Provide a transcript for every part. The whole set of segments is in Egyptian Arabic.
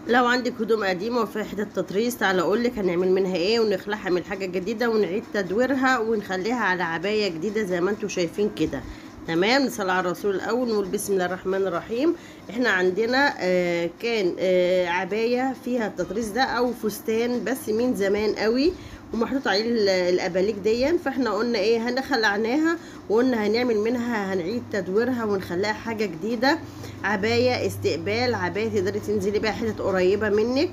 لو عندك هدوم قديمة وفيها حتة تطريز، تعالى اقولك هنعمل منها ايه ونخلعها من حاجة جديدة ونعيد تدويرها ونخليها على عباية جديدة زي ما انتم شايفين كده. تمام، نصلي على الرسول الاول ونقول بسم الله الرحمن الرحيم. احنا عندنا كان عباية فيها التطريز ده او فستان بس من زمان قوي ومحطوط عليه الاباليك دي، فاحنا قلنا ايه، هنخلعناها وقلنا هنعمل منها، هنعيد تدويرها ونخليها حاجة جديدة، عباية استقبال، عباية تقدري تنزلي بيها حتت قريبه منك،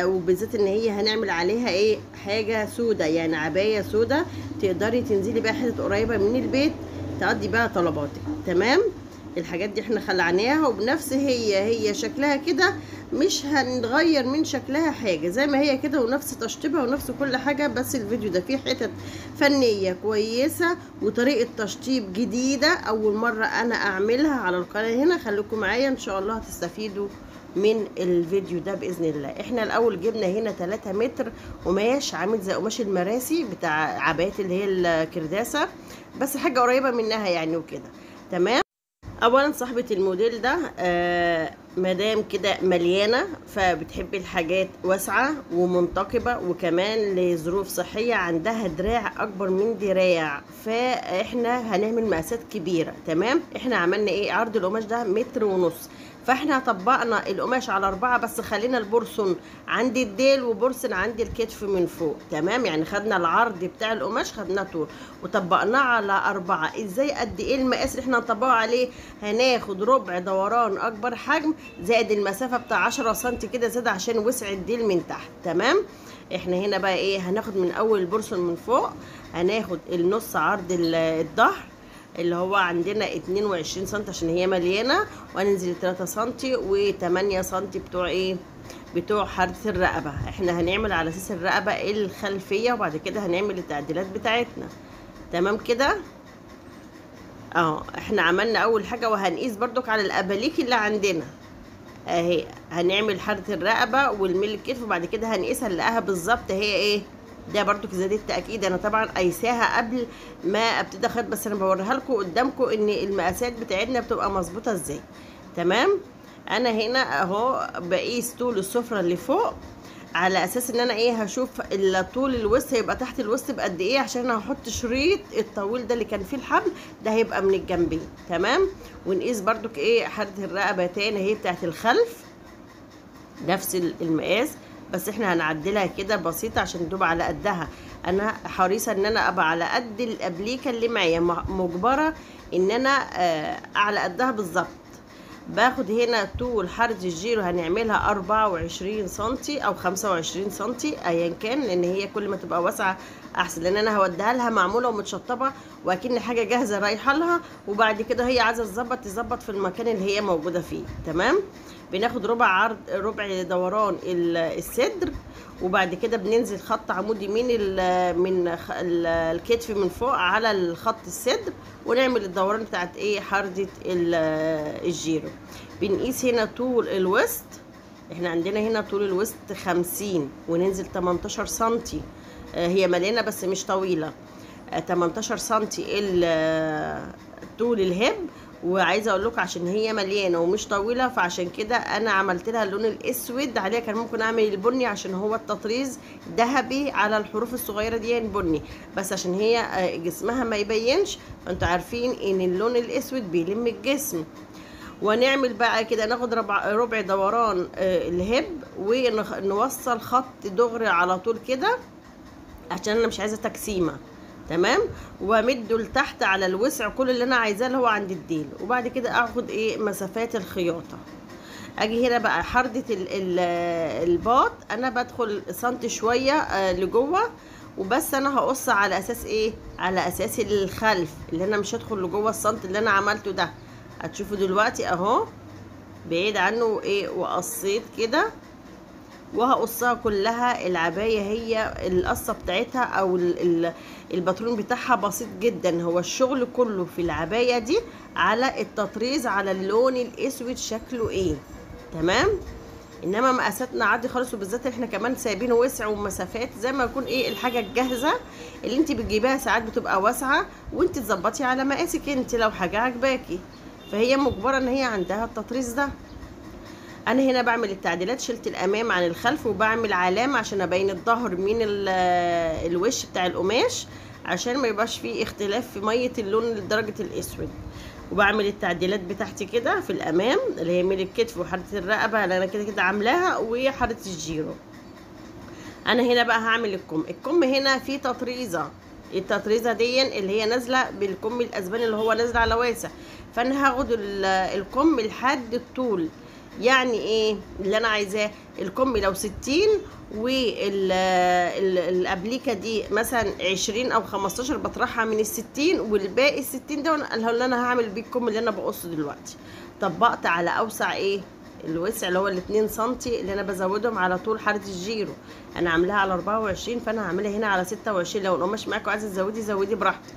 وبالذات ان هي هنعمل عليها ايه، حاجة سودة، يعني عباية سودة تقدري تنزلي بيها حتت قريبه من البيت تقضي بيها طلباتك. تمام، الحاجات دي احنا خلعناها وبنفس هي شكلها كده، مش هنغير من شكلها حاجة، زي ما هي كده ونفس تشطيبها ونفس كل حاجة، بس الفيديو ده فيه حتت فنية كويسة وطريقه تشطيب جديدة اول مرة انا اعملها على القناة هنا. خليكم معايا ان شاء الله هتستفيدوا من الفيديو ده باذن الله. احنا الاول جبنا هنا 3 متر قماش عامل زي قماش المراسي بتاع عبايات اللي هي الكرداسه، بس حاجة قريبه منها يعني وكده. تمام، اولا صاحبه الموديل ده مدام كده مليانة، فبتحب الحاجات واسعة ومنتقبه، وكمان لظروف صحية عندها دراع اكبر من دراع، فاحنا هنعمل مقاسات كبيرة. تمام، احنا عملنا ايه، عرض القماش ده 1.5 متر، فاحنا طبقنا القماش على 4، بس خلينا البورسون عند الديل وبورسن عند الكتف من فوق. تمام، يعني خدنا العرض بتاع القماش خدناه طول وطبقناه على 4. ازاي، قد ايه المقاس اللي احنا هنطبقه عليه؟ هناخد ربع دوران اكبر حجم زائد المسافة بتاع 10 سم كده زاد عشان وسع الديل من تحت. تمام، احنا هنا بقى ايه، هناخد من اول البورسون من فوق، هناخد النص عرض الظهر اللي هو عندنا 22 سم عشان هي مليانة، وهننزل 3 سم و8 سم بتوع ايه، بتوع حردة الرقبة. احنا هنعمل على اساس الرقبة الخلفية وبعد كده هنعمل التعديلات بتاعتنا. تمام كده اهو، احنا عملنا اول حاجة، وهنقيس بردك على الاباليك اللي عندنا اهي، هنعمل حردة الرقبة والميل الكتف وبعد كده هنقيسها نلاقيها بالظبط هي ايه. ده برضو زاد التاكيد، انا طبعا قايساها قبل ما ابتدي اخيط، بس انا بوريها لكم قدامكم ان المقاسات بتاعتنا بتبقى مظبوطة ازاي. تمام، انا هنا اهو بقيس طول السفرة اللي فوق على اساس ان انا ايه، هشوف طول الوسط هيبقى تحت الوسط بقد ايه، عشان انا هحط شريط الطويل ده اللي كان فيه الحبل ده هيبقى من الجنبين. تمام، ونقيس برضو ايه حردة الرقبة تاني اهي بتاعت الخلف، نفس المقاس بس احنا هنعدلها كده بسيطة عشان تبقى على قدها. انا حريصة ان انا ابقى على قد الابليكه اللي معايا، مجبرة ان انا على قدها بالظبط. باخد هنا طول حردة الجيرو هنعملها 24 سنتي او 25 سنتي ايا كان، لان هي كل ما تبقى واسعة احسن، لان انا هوديها لها معمولة ومتشطبه واكن حاجة جاهزة رايحة لها، وبعد كده هي عايزه تظبط في المكان اللي هي موجودة فيه. تمام، بناخد ربع عرض ربع دوران الصدر، وبعد كده بننزل خط عمودي من الكتف من فوق على الخط الصدر، ونعمل الدوران بتاعت ايه، حردة الجيرو. بنقيس هنا طول الوسط، احنا عندنا هنا طول الوسط 50 وننزل 18 سنتي، هي مليانة بس مش طويلة، 18 سنتي طول الهب. وعايزه اقول لكم عشان هي مليانة ومش طويلة، فعشان كده انا عملت لها اللون الاسود عليها، كان ممكن اعمل البني عشان هو التطريز ذهبي على الحروف الصغيرة دي يعني بني، بس عشان هي جسمها ما يبينش، فانتوا عارفين ان اللون الاسود بيلم الجسم. ونعمل بقى كده، ناخد ربع دوران الهب ونوصل خط دغري على طول كده عشان انا مش عايزه تقسيمه. تمام، وامده لتحت على الوسع كل اللي انا عايزاه اللي هو عند الديل، وبعد كده اخد ايه مسافات الخياطة. اجي هنا بقى حردة الباط، انا بدخل سنتي شوية لجوه وبس، انا هقص على اساس ايه، على اساس الخلف اللي انا مش هدخل لجوه السنت اللي انا عملته ده، هتشوفوا دلوقتي اهو بعيد عنه ايه، وقصيت كده وهقصها كلها. العباية هي القصة بتاعتها او الباترون بتاعها بسيط جدا، هو الشغل كله في العباية دي على التطريز على اللون الاسود شكله ايه. تمام، انما مقاساتنا عادي خالص، وبالذات احنا كمان سايبين وسع ومسافات زي ما يكون ايه الحاجة الجاهزة اللي انت بتجيبيها ساعات بتبقى واسعة وانت تظبطي على مقاسك انت لو حاجة عجباكي، فهي مجبرة ان هي عندها التطريز ده. انا هنا بعمل التعديلات، شلت الامام عن الخلف وبعمل علامة عشان ابين الظهر من الوش بتاع القماش عشان ما يبقاش فيه اختلاف في مية اللون لدرجة الاسود. وبعمل التعديلات بتاعتي كده في الامام اللي هي ميل الكتف وحرده الرقبة اللي انا كده كده عاملاها وحرده الجيرو. انا هنا بقى هعمل الكم. الكم هنا فيه تطريزه، التطريزه دي اللي هي نازله بالكم الاسباني اللي هو نازل على واسع، فانا هاخد الكم لحد الطول. يعني ايه اللي انا عايزاه؟ الكم لو 60 والابليكه دي مثلا 20 او 15 بطرحها من ال60، والباقي ال60 ده اللي انا هعمل بيه الكم اللي انا بقصة دلوقتي. طبقت على اوسع ايه الوسع اللي هو ال2 سنتي اللي انا بزودهم على طول حارة الجيرو. انا عاملاها على 24 فانا هعملها هنا على 26. لو القماش معاكم عايزه تزودي زودي براحتك.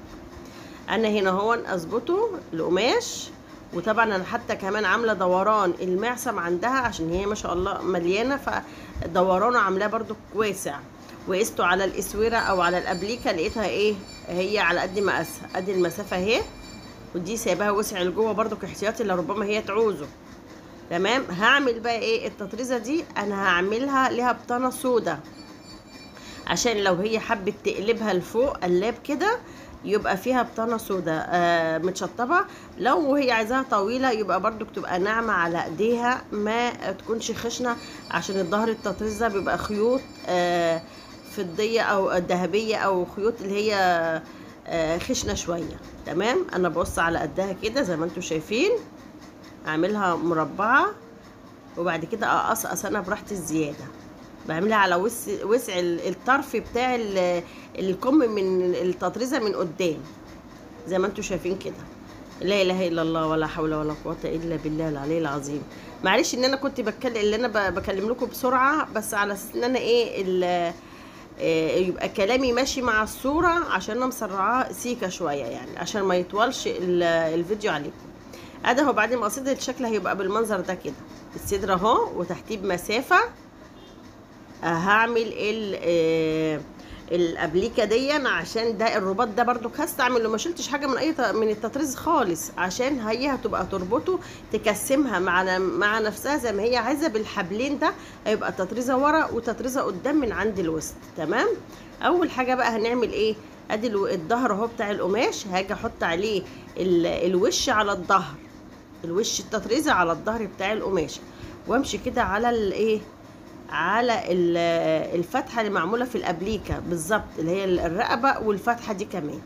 انا هنا اهو اظبطه القماش، وطبعا انا حتى كمان عامله دوران المعصم عندها عشان هي ما شاء الله مليانة، فدورانه عاملاه برضو واسع. وقسته على الاسوره او على الابليكه لقيتها ايه هي على قد مقاسها، قد المسافة اهي، ودي سايباها وسع لجوه برضو احتياطي لربما هي تعوزه. تمام. هعمل بقى ايه التطريزه دي؟ انا هعملها ليها بطانه سودا عشان لو هي حبت تقلبها لفوق قلاب كده يبقى فيها بطانه سودا متشطبه. لو هي عايزاها طويلة يبقى برضو تبقى ناعمة على ايديها، ما تكونش خشنه، عشان الظهر التطريز ده بيبقى خيوط فضية او ذهبية او خيوط اللي هي خشنه شوية. تمام. انا بقص على قدها كده زي ما انتم شايفين، اعملها مربعه وبعد كده اقصقص انا براحتي الزيادة. بعملها على وسع الطرف بتاع الكم من التطريزه من قدام زي ما انتم شايفين كده. لا اله الا الله ولا حول ولا قوة الا بالله العلي العظيم. معلش ان انا كنت بتكلم اللي انا بكلم لكم بسرعة، بس على اساس ان انا ايه يبقى كلامي ماشي مع الصورة، عشان انا مسرعاه سيكه شوية يعني عشان ما يطولش الفيديو عليكم. ادي اهو بعد ما قصيت الشكل هيبقى بالمنظر ده كده، الصدر اهو وتحتيه بمسافه. هعمل الابليكه دي عشان ده الرباط ده برضو هستعمل لو ما شلتش حاجة من اي من التطريز خالص، عشان هي هتبقى تربطه تكسمها مع نفسها زي ما هي عايزه بالحبلين ده. هيبقى تطريزه ورا وتطريزه قدام من عند الوسط. تمام. اول حاجة بقى هنعمل ايه؟ ادي الظهر اهو بتاع القماش، هاجي احط عليه الوش على الظهر، الوش التطريزه على الظهر بتاع القماش، وامشي كده على الايه على الفتحة اللي معمولة في الابليكه بالظبط اللي هي الرقبة والفتحة دي كمان.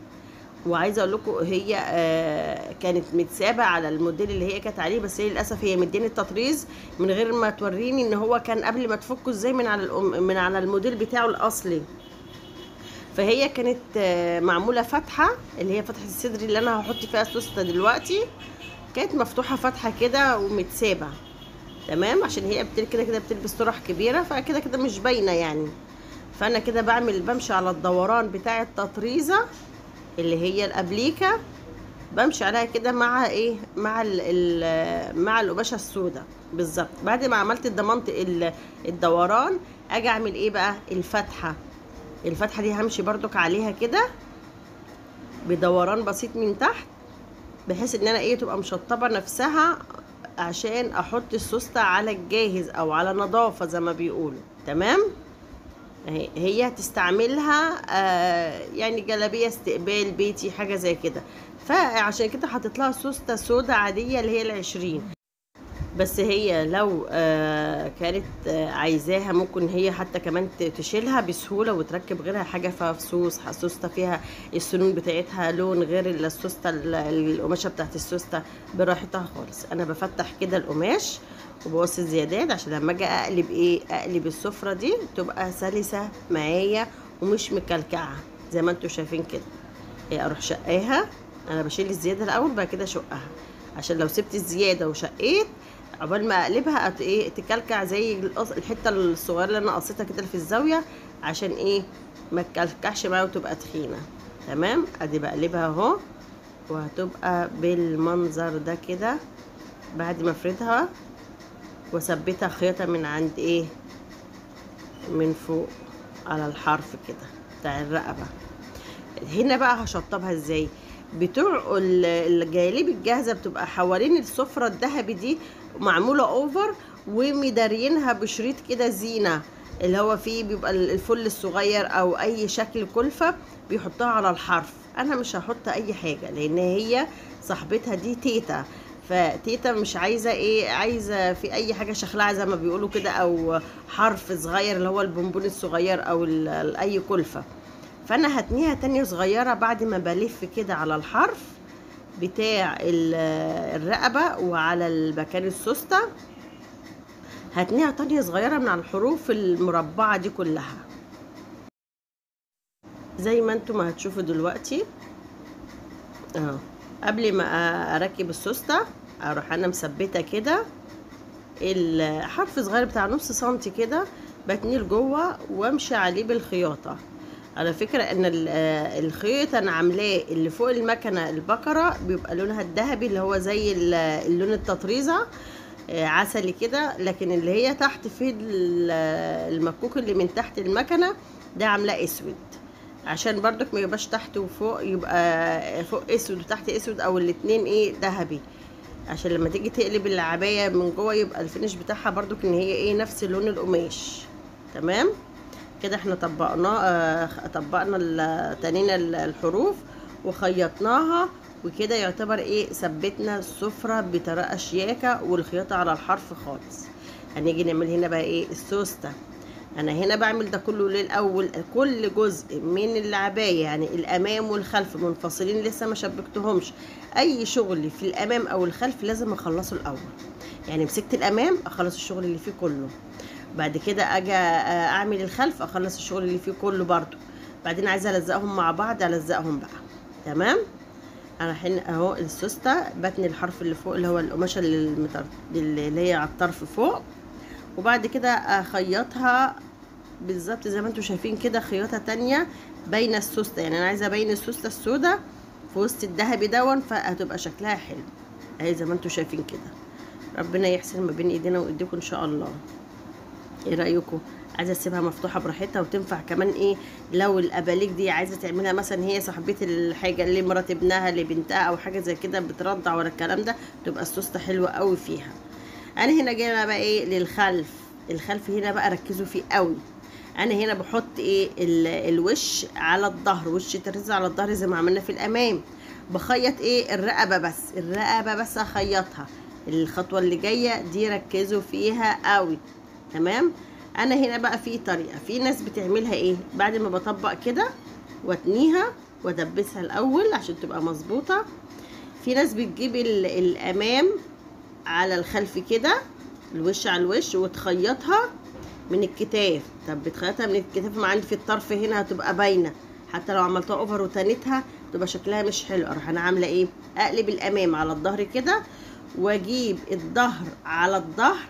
وعايزه اقول لكم هي كانت متسابه على الموديل اللي هي كانت عليه، بس هي للاسف هي مديني التطريز من غير ما توريني ان هو كان قبل ما تفكه ازاي من على الموديل بتاعه الاصلي. فهي كانت معمولة فتحه اللي هي فتحه الصدر اللي انا هحط فيها السوسته دلوقتي، كانت مفتوحة فتحه كده ومتسابه. تمام. عشان هي كده كده بتلبس طرح كبيرة فكده كده مش باينة يعني. فانا كده بمشي على الدوران بتاع التطريزه اللي هي الابليكه، بمشي عليها كده مع ايه مع مع القماشه السوداء بالظبط. بعد ما عملت ضمنت الدوران اجي اعمل ايه بقى؟ الفتحة. الفتحة دي همشي برضك عليها كده بدوران بسيط من تحت، بحيث ان انا ايه تبقى مشطبه نفسها عشان احط السوسته على الجاهز او على نظافة زي ما بيقولوا. تمام. هي هتستعملها يعني جلابية استقبال بيتي حاجة زي كده، فعشان كده حطيت لها سوسته سودا عادية اللي هي 20. بس هي لو كانت عايزاها ممكن هي حتى كمان تشيلها بسهولة وتركب غيرها حاجة فيها فصوص، سوسته فيها السنون بتاعتها لون غير السوسته القماشه بتاعت السوسته براحتها خالص. انا بفتح كده القماش وبقص الزيادات عشان لما اجي اقلب ايه اقلب السفرة دي تبقى سلسه معايا ومش مكلكعه زي ما انتم شايفين كده. ايه اروح شقاها، انا بشيل الزيادة الاول بعد كده اشقها، عشان لو سبت الزيادة وشقيت عقبال ما اقلبها ايه تكلكع زي الحتة الصغيرة اللي انا قصيتها كده في الزاوية، عشان ايه ما تكلكعش معايا وتبقى تخينة. تمام. ادي بقلبها اهو وهتبقى بالمنظر ده كده بعد ما افردها واثبتها خيطه من عند ايه من فوق على الحرف كده بتاع الرقبة. هنا بقى هشطبها ازاي؟ بتوع الجلاليب الجاهزة بتبقى حوالين السفرة الذهبي دي معمولة over، ومدارينها بشريط كده زينة اللي هو فيه بيبقى الفل الصغير او اي شكل كلفه بيحطها على الحرف. انا مش هحط اي حاجة لان هي صاحبتها دي تيتا، فتيتا مش عايزه ايه، عايزه في اي حاجة شخلعه زي ما بيقولوا كده، او حرف صغير اللي هو البونبون الصغير او اي كلفه. فانا هتنيها تانية صغيرة بعد ما بلف كده على الحرف بتاع الرقبة وعلى المكان السوسته، هتنيها تانية صغيرة من على الحروف المربعه دي كلها زي ما انتم ما هتشوفوا دلوقتي اهو. قبل ما اركب السوسته اروح انا مثبتة كده الحرف صغير بتاع نص سنتي كده، بتنيه لجوه وامشي عليه بالخياطه. على فكرة ان الخيط انا عاملاه اللي فوق المكنه البقرة بيبقى لونها الذهبي اللي هو زي اللون التطريزه عسلي كده، لكن اللي هي تحت في المكوك اللي من تحت المكنه ده عاملاه اسود، عشان برضك ما يبقاش تحت وفوق، يبقى فوق اسود وتحت اسود او الاتنين ايه ذهبي، عشان لما تيجي تقلب العباية من جوه يبقى ال finish بتاعها برضك ان هي ايه نفس لون القماش. تمام كده احنا طبقنا طبقنا تنينا الحروف وخيطناها، وكده يعتبر ايه ثبتنا السفرة بطريقة شياكه والخياطه على الحرف خالص. هنيجي نعمل هنا بقى ايه السوسته. انا هنا بعمل ده كله للاول، كل جزء من العباية يعني الامام والخلف منفصلين لسه ما شبكتهمش. اي شغل في الامام او الخلف لازم اخلصه الاول، يعني مسكت الامام اخلص الشغل اللي فيه كله، بعد كده اجي اعمل الخلف اخلص الشغل اللي فيه كله برضو، بعدين عايزه الزقهم مع بعض الزقهم بقى. تمام انا حين اهو السوسته بتني الحرف اللي فوق اللي هو القماشه اللي هي على الطرف فوق، وبعد كده اخيطها بالظبط زي ما انتم شايفين كده خياطة تانية بين السوسته، يعني انا عايزه ابين السوسته السوداء في وسط الذهبي دون، فهتبقى شكلها حلو اهي زي ما انتم شايفين كده. ربنا يحسن ما بين ايدينا وايديكم ان شاء الله. ايه رايكم؟ عايزه اسيبها مفتوحة براحتها، وتنفع كمان ايه لو الاباليك دي عايزه تعملها مثلا هي صاحبه الحاجة اللي مرات ابنها لبنتها او حاجة زي كده بترضع ولا الكلام ده، تبقى السوسته حلوة قوي فيها. انا هنا جاية بقى ايه للخلف. الخلف هنا بقى ركزوا فيه قوي. انا هنا بحط ايه الوش على الظهر، وش الترز على الظهر زي ما عملنا في الامام. بخيط ايه الرقبة بس، الرقبة بس اخيطها. الخطوة اللي جاية دي ركزوا فيها قوي. تمام انا هنا بقى في طريقه، في ناس بتعملها ايه بعد ما بطبق كده واتنيها وادبسها الاول عشان تبقى مظبوطة. في ناس بتجيب الامام على الخلف كده، الوش على الوش، وتخيطها من الكتاف. طب بتخيطها من الكتاف ما عندي في الطرف هنا هتبقى باينة، حتى لو عملتها اوفر وتنتها تبقى شكلها مش حلو. اروح انا عامله ايه، اقلب الامام على الظهر كده واجيب الظهر على الظهر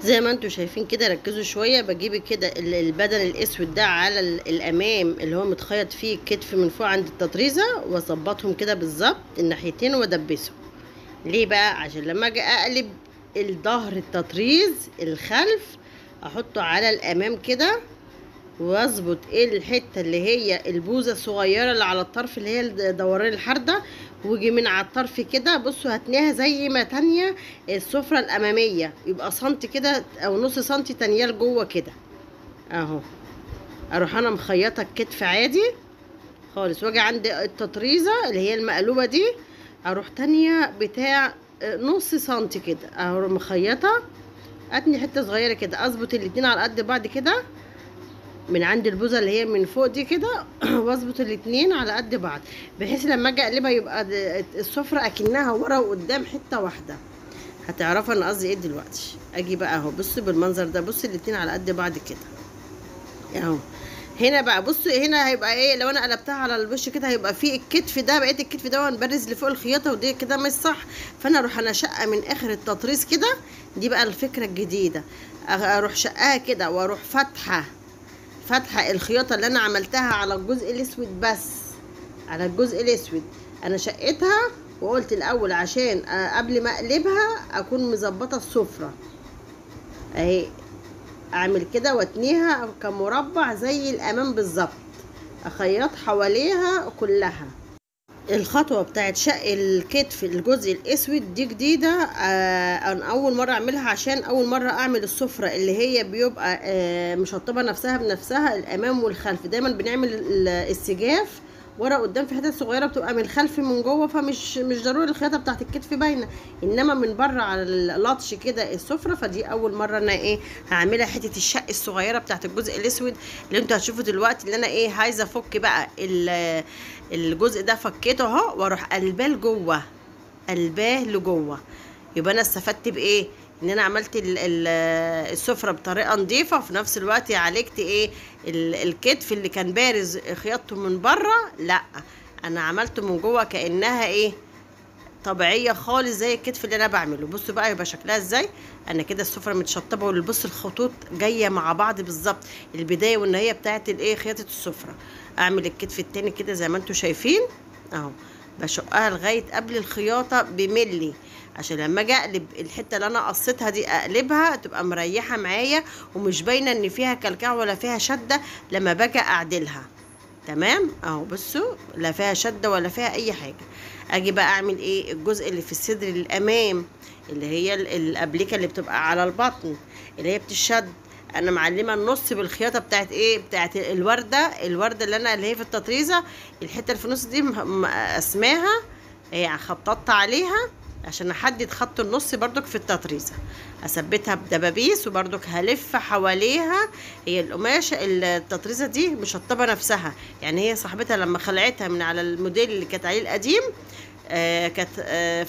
زي ما انتم شايفين كده. ركزوا شوية. بجيب كده البدن الاسود ده على الامام اللي هو متخيط فيه الكتف من فوق عند التطريزه، واظبطهم كده بالظبط الناحيتين وادبسهم. ليه بقى؟ عشان لما اجي اقلب الظهر التطريز الخلف احطه على الامام كده، واظبط ايه الحتة اللي هي البوزه الصغيرة اللي على الطرف اللي هي دوران الحرده، واجي من على الطرف كده. بصوا هتنيها زي ما تانية السفرة الامامية، يبقى سنتي كده او نص سنتي تانية لجوه كده اهو. اروح انا مخيطه الكتف عادي خالص، واجي عند التطريزه اللي هي المقلوبة دي اروح تانية بتاع نص سنتي كده اروح مخيطه، اتني حتة صغيرة كده، اظبط الاتنين على قد بعض كده من عند البوزه اللي هي من فوق دي كده، واظبط الاتنين على قد بعض بحيث لما اجي اقلبها يبقى السفرة اكنها ورا وقدام حتة واحدة. هتعرفوا انا قصدي ايه دلوقتي. اجي بقى اهو، بصوا بالمنظر ده، بصوا الاتنين على قد بعض كده اهو. هنا بقى بصوا هنا هيبقى ايه، لو انا قلبتها على الوش كده هيبقى فيه الكتف ده، بقيت الكتف ده ونبرز لفوق الخياطة، ودي كده مش صح. فانا اروح انا شقه من اخر التطريز كده، دي بقى الفكرة الجديدة. اروح شقاها كده واروح فاتحة الخياطة اللي انا عملتها على الجزء الاسود بس، على الجزء الاسود انا شقتها، وقلت الاول عشان قبل ما اقلبها اكون مظبطه السفرة اهي. اعمل كده واتنيها كمربع زي الامام بالظبط، اخيط حواليها كلها. الخطوة بتاعت شق الكتف الجزء الاسود دي جديدة، انا اول مرة اعملها، عشان اول مرة اعمل السفرة اللي هي بيبقى مشطبه نفسها بنفسها الامام والخلف. دايما بنعمل السجاف ورا قدام في حتت صغيرة بتبقى من الخلف من جوه، فمش مش ضروري الخياطة بتاعت الكتف باينة، انما من بره على اللطش كده السفرة. فدي اول مرة انا ايه هعملها، حتة الشق الصغيرة بتاعت الجزء الاسود اللي انتوا هتشوفوا دلوقتي، اللي انا ايه عايزه افك بقى الجزء ده، فكيته اهو واروح قلباه لجوه، قلباه لجوه. يبقى انا استفدت بايه؟ ان انا عملت السفرة بطريقة نظيفة، وفي نفس الوقت عالجت ايه الكتف اللي كان بارز خياطته من بره، لا انا عملته من جوه كانها ايه طبيعية خالص زي الكتف اللي انا بعمله. بصوا بقى يبقى شكلها ازاي. انا كده السفرة متشطبه، والبص الخطوط جاية مع بعض بالظبط، البداية والنهاية بتاعت الايه خياطة السفرة. اعمل الكتف التاني كده زي ما انتم شايفين اهو، بشقها لغاية قبل الخياطة بملي، عشان لما اجي اقلب الحتة اللي انا قصيتها دي اقلبها تبقى مريحه معايا ومش باينة ان فيها كلكعه ولا فيها شده لما باجي اعدلها. تمام اهو، بصوا لا فيها شده ولا فيها اي حاجة. اجي بقى اعمل ايه الجزء اللي في الصدر للامام اللي هي الابليكه اللي بتبقى على البطن اللي هي بتشد. انا معلمه النص بالخياطه بتاعت ايه بتاعت الورده، الورده اللي انا اللي هي في التطريزه، الحتة اللي في النص دي اسماها هي خططت عليها عشان احدد خط النص بردك في التطريزه، اثبتها بدبابيس وبردك هلف حواليها. هي القماشه التطريزه دي مشطبه نفسها، يعني هي صاحبتها لما خلعتها من على الموديل اللي كانت عليه القديم كانت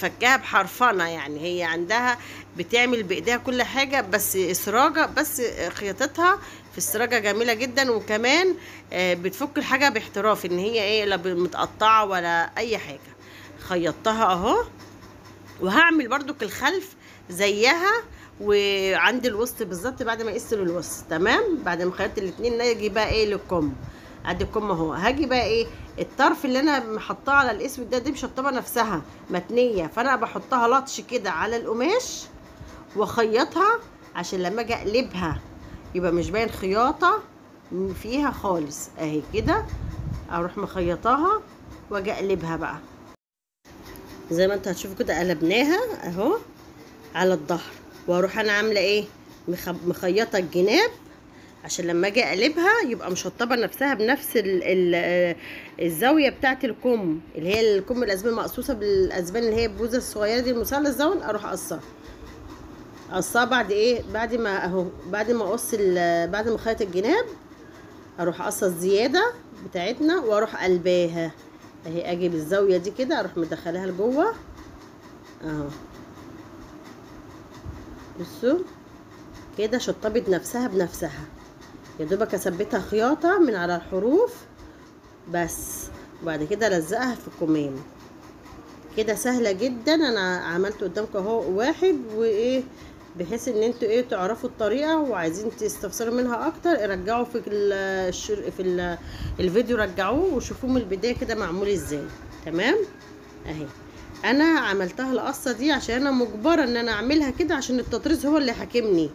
فكاها بحرفنه، يعني هي عندها بتعمل بايديها كل حاجة، بس سراجه، بس خياطتها في السراجه جميلة جدا، وكمان بتفك الحاجة باحتراف، ان هي ايه لا متقطعه ولا اي حاجة. خيطتها اهو، وهعمل بردك الخلف زيها وعند الوسط بالظبط بعد ما اقيس الوسط. تمام، بعد ما خيطت الاتنين نيجي بقى ايه للكم. ادي الكم اهو، هاجي بقى ايه الطرف اللي انا حطاه على الاسود ده، دي مشطبه نفسها متنيه، فانا بحطها لطش كده على القماش واخيطها عشان لما اجي اقلبها يبقى مش باين خياطة فيها خالص. اهي كده اروح مخيطاها واجي اقلبها بقى زي ما انتوا هتشوفوا كده، قلبناها اهو على الظهر، واروح انا عامله ايه مخيطه الجناب عشان لما اجي اقلبها يبقى مشطبه نفسها بنفس ال الزاوية بتاعه الكم اللي هي الكم الازبان مقصوصة بالازبان اللي هي البوزه الصغيرة دي المثلث ده، اروح اقصها اقصها بعد ايه بعد ما اهو بعد ما اقص بعد ما اخيط الجناب اروح اقص الزيادة بتاعتنا واروح قلباها اهي. اجي بالزاوية دي كده اروح مدخلاها لجوه اهو، بصوا كده شطبت نفسها بنفسها، يا دوبك اثبتها خياطة من على الحروف بس، وبعد كده الزقها في الكمام كده. سهلة جدا، انا عملت قدامكم اهو واحد وايه، بحيث ان انتوا ايه تعرفوا الطريقة، وعايزين تستفسروا منها اكتر رجعوا في الفيديو، رجعوه وشوفوه من البداية كده معمول ازاي. تمام اهي انا عملتها القصة دي عشان انا مجبرة ان انا اعملها كده عشان التطريز هو اللي حاكمني،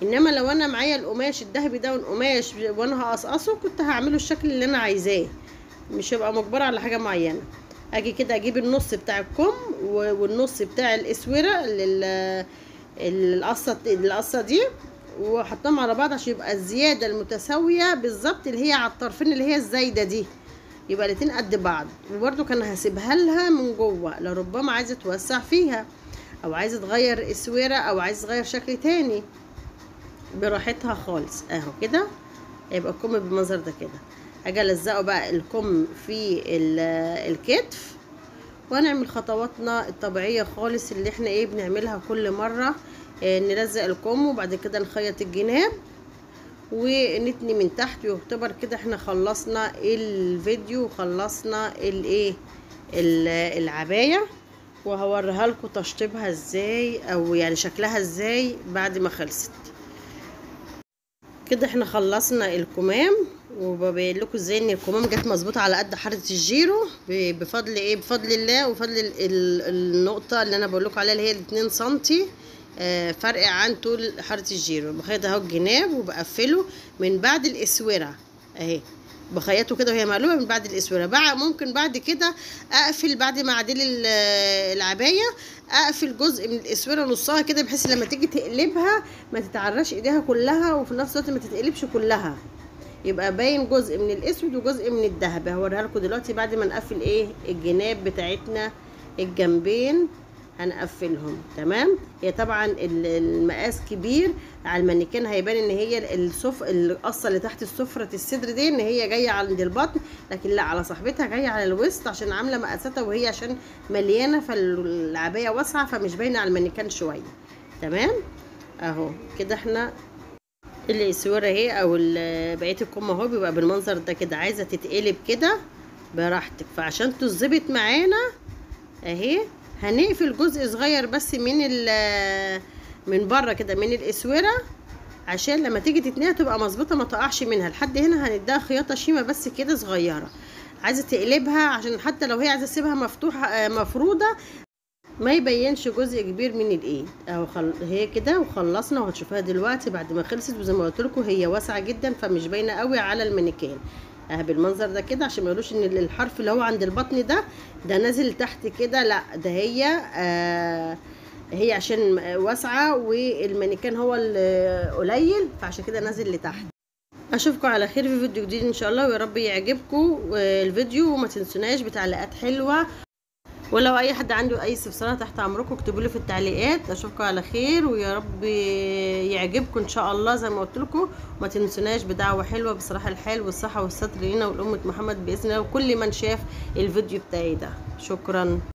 انما لو انا معايا القماش الذهبي ده والقماش وانا هقصقصه كنت هعمله الشكل اللي انا عايزاه، مش هبقى مجبرة على حاجة معينة. اجي كده اجيب النص بتاع الكم والنص بتاع الاسوره القصة دي واحطهم على بعض عشان يبقى الزيادة المتساويه بالظبط اللي هي على الطرفين اللي هي الزايدة دي، يبقى الاتنين قد بعض. وبرده كان هسيبها لها من جوه لربما عايزه توسع فيها او عايزه تغير اسورة او عايزه تغير شكل تاني براحتها خالص. اهو كده هيبقى الكم بالمنظر ده كده. اجي الزقه بقى الكم في الكتف، وهنعمل خطواتنا الطبيعية خالص اللي احنا ايه بنعملها كل مرة. نلزق الكم وبعد كده نخيط الجناب ونتني من تحت، ويعتبر كده احنا خلصنا الفيديو وخلصنا الايه العباية. وهوريها لكم تشطيبها ازاي او يعني شكلها ازاي بعد ما خلصت. كده احنا خلصنا الكمام، وببين لكم ازاي ان الكمام جت مظبوطة على قد حارة الجيرو بفضل ايه، بفضل الله وفضل النقطة اللي انا بقول لكم عليها اللي هي 2 سنتي فرق عن طول حارة الجيرو. بخيط اهو الجناب وبقفله من بعد الاسوره اهي، بخيطه كده وهي مقلوبة من بعد الاسوره. بقى ممكن بعد كده اقفل بعد ما اعدل العباية، اقفل جزء من الاسوره نصها كده، بحيث لما تيجي تقلبها ما تتعرش ايديها كلها، وفي نفس الوقت ما تتقلبش كلها، يبقى باين جزء من الاسود وجزء من الذهب. هوريها لكم دلوقتي بعد ما نقفل ايه الجناب بتاعتنا، الجنبين هنقفلهم. تمام. هي طبعا المقاس كبير على المانيكان، هيبان ان هي القصة اللي تحت السفرة الصدر دي ان هي جاية عند البطن، لكن لا، على صاحبتها جاية على الوسط عشان عامله مقاساتها، وهي عشان مليانة فالعبايه واسعة فمش باينة على المانيكان شوية. تمام اهو كده احنا الاسوره اهي، او بقية الكم اهو بيبقى بالمنظر ده كده. عايزه تتقلب كده براحتك، فعشان تظبط معانا اهي هنقفل جزء صغير بس من بره كده من الاسوره، عشان لما تيجي تتنيها تبقى مظبوطة ما تقعش منها. لحد هنا هنديها خياطة شيمه بس كده صغيرة. عايزه تقلبها عشان حتى لو هي عايزه تسيبها مفتوحة مفروده ما يبينش جزء كبير من الايد اهو. هي كده وخلصنا، وهتشوفوها دلوقتي بعد ما خلصت. وزي ما قلت لكم هي واسعة جدا فمش باينة قوي على المانيكان اهي بالمنظر ده كده، عشان ما يقولوش ان الحرف اللي هو عند البطن ده نازل تحت كده، لا ده هي هي عشان واسعة والمانيكان هو القليل فعشان كده نازل لتحت. اشوفكم على خير في فيديو جديد ان شاء الله، ويا رب يعجبكم الفيديو، وما تنسوناش بتعليقات حلوة، ولو اي حد عنده اي استفسارات تحت امركم اكتبوا لي في التعليقات. اشوفكم على خير ويا رب يعجبكم ان شاء الله زي ما قلت لكم، وما تنسوناش بدعوة حلوة بصراحة الحال والصحة والستر لينا ولامه محمد باذن الله، وكل من شاف الفيديو بتاعي ده. شكرا.